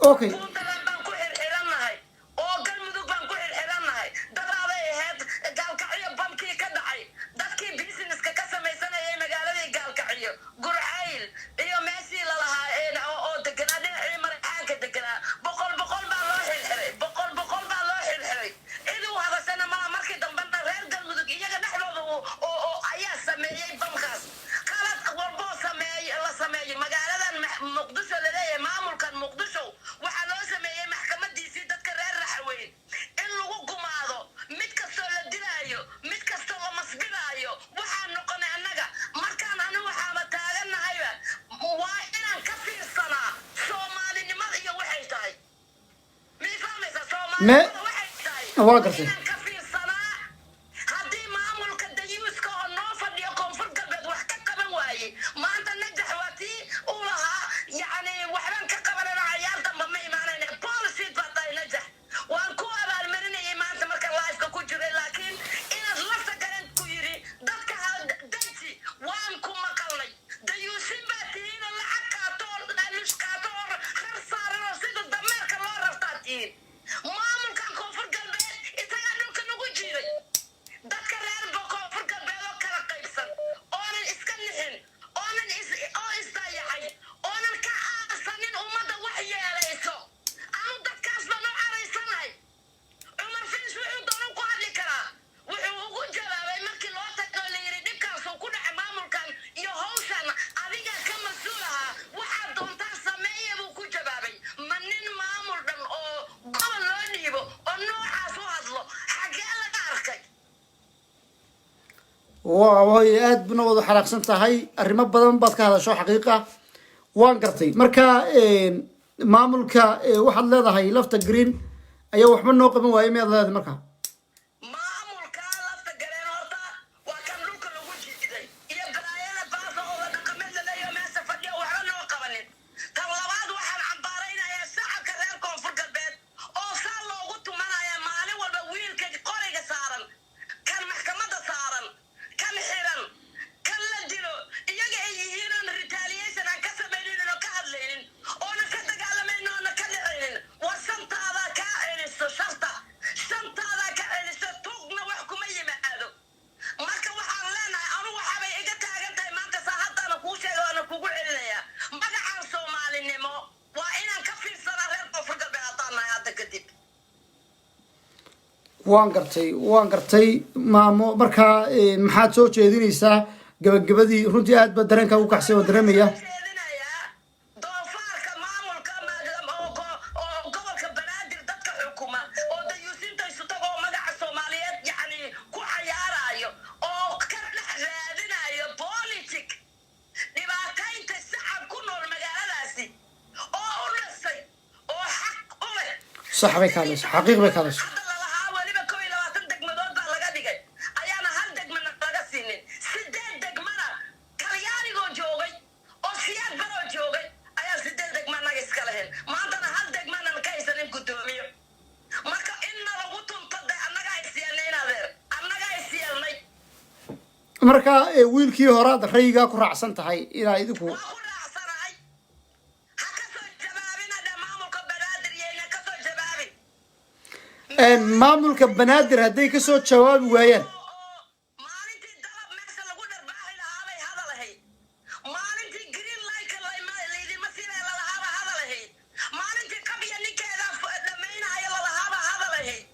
Okay. Puntland baan ku xirxirannahay oo Galmudug baan ku xirxirannahay. Dadaabay ahayd Gaalkacyo bamkii ka dhacay, dadkii businesska ka samaysanayay magaaladii Gaalkacyo, Gurcayl iyo meeshii lalahaa oo deganaa dhinacii Marixaanka deganaa, boqol boqol baa loo xirxiray, boqol boqol baa loo xirxiray. Cid u hadashana maa. Markii dambena reer Galmudug iyaga dhexdooda oo ayaa sameeyey bamkaas. Qalad walboo sameey la sameeyo magaaladan Muqdisho laleeyahay, maamulkan Muqdisho waxaa loo sameeyey maxkamadiisii dadka reer Raxweyn in lagu gumaado. Mid kastoo la dilaayo, mid kastoo la masbidaayo, waxaa noqonay annaga markaan ani waxaaba taaganahayba waa inaan ka fiirsanaa Soomaalinimada iyo waxay tahay. Mii fahmaysaa? Soomaalinimada waxay tahay Waa gartay. inaan ka fiirsanaa. Haddii maamulka dayuuska oo noo fadhiyo Koonfur Galbeed wax ka qaban waayey maanta, Najax waa tii uu lahaa, yacni waxbaan ka qabanana, cayaar damba ma imaanayna. Policy baa tahay, Najax, waan ku abaalmarinayay maanta marka liveka ku jiray, laakiin inaad lafta garan ku yiri dadka ha daji, waan ku maqalnay. Dayuusin baa tihiin oo lacag qaato oo laalush qaato oo rar saaran oo sida dameerka loo rartaa tihiin. Maamulkan Koonfur Galbeed isagaa dhulka nagu jiiday. Dadka reer Koonfur Galbeed oo kala qaybsan, oonan iska nixin, oonan is oo isdayacay, oonan ka aarsanin ummadda wax yeelayso, anu dadkaas baan u caraysanahay. Cumar Finish wuxuu doonu ku hadli karaa. Wuxuu ugu jawaabay markii loo tago la yidhi dhibkaasuu ku dhacay maamulkan iyo hawshan adiga ka mas-uul ahaa, waxaad doontaa sameeya buu ku jawaabay. Ma nin maamul dhan oo gobol loo dhiibo oo noocaas u hadlo xaggee laga arkay? Waa way, aad buna wada xanaaqsan tahay. Arrimo badan baad ka hadasho, xaqiiqa waan gartay. Marka maamulka waxaad leedahay Lafta Green ayaa waxba noo qaban waayay, miyaad leedahay marka? Maamulka Lafta Gareen horta waa kan dhulka lagu jiiday iyo balaayada baasa oo la dhaqameed laleeyo meesha fadhiyo, waxba noo qabanin. Tan labaad, waxaan cambaaraynayaa shacabka reer Koonfur Galbeed oo saa loogu tumanaya maalin walba. Wiilka qoriga saaran, kan maxkamadda saaran, kan xiran, kan la dilo iyaga ay yihiin, oon retaliation aan ka samaynin oo ka hadlaynin oonan ka dagaalamaynin oona ka dhicinin. War shantaada kaa celiso, sharta shantaada ka celiso, tuugna wax kuma yimaado. Marka waxaan leenahay, anu waxaabay iga taagan tahay maanta, saa haddaana kuu sheega waana kugu celinayaa, magacaan Soomaalinimo waa inaan ka fiirsanaa reer Koonfur Galbeed haddaan nahay hadda kadib. Waan gartay, waan gartay, maamo. Marka maxaad soo jeedinaysaa gabagabadii? Runtii aad ba dareenkaa u kaxsay oo dareemaya. Jeedinayaa doofaarka maamulka oo gobolka Banaadir dadka xukuma oo dayuusinta isu tago oo magaca Soomaaliyeed yacni ku cayaarayo oo ka dhex raadinayo politic dhibaataynta shacab ku nool magaaladaasi oo u dhashay oo xaq u leh. Sax bay ka hadlaysa, xaqiiq bay ka hadlaysa. Hadda lalahaa weliba 21 degmadood baa laga dhigay, ayaana hal degmana laga siinin. Sideed degmana Talyaanigoo joogay oo Siyaad Baroo joogay ayaa sideed degma naga iska lahayn. Maantana hal degmanan ka haysanin guddoomiyo. Marka inna lagu tunto de annagaa isyeelnay, in adeer, annagaa isyeelnay. Marka wiilkii horaad rayigaa ku raacsan tahay inaa idinku Waa ku raacsanahay. Ha ka soo jawaabina dhe maamulka Banaadir, yayna ka soo jawaabin. Maamulka Banaadir hadday kasoo jawaabi waayaan? Oo maalintii dalab meesha lagu dharbaaxi lahaabay hadal ahayd, maalintii green lightka laydima siinaya lalahaaba hadal ahayd, maalintii qabya ninkeeda dhammaynaya lalahaaba hadal ahayd,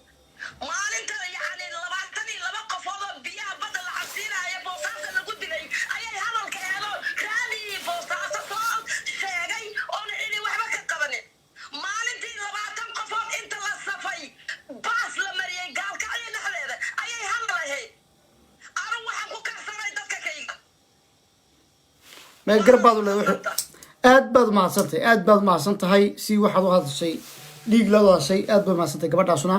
maalinta yacni 22 qofood oo biyaha badda la cabsiinaya Boosaaso lagu dilay ayay hadalka eedoo raadiyii Boosaaso soo sheegay oona cidi waxba ka qabanin, maalintii 20 qofood inta la safay baas la mariyey Gaalkacyo dhexdeeda ayay hadal ahayd. Anu waxaan ku karsanay dadka kayga. Mee gar baad u leedahay. Aad baad umahadsantahay, aad baad umahadsan tahay. Si waxaad u hadashay dhiig la u hadashay, aad baad umahadsantahay gabadhaasuna.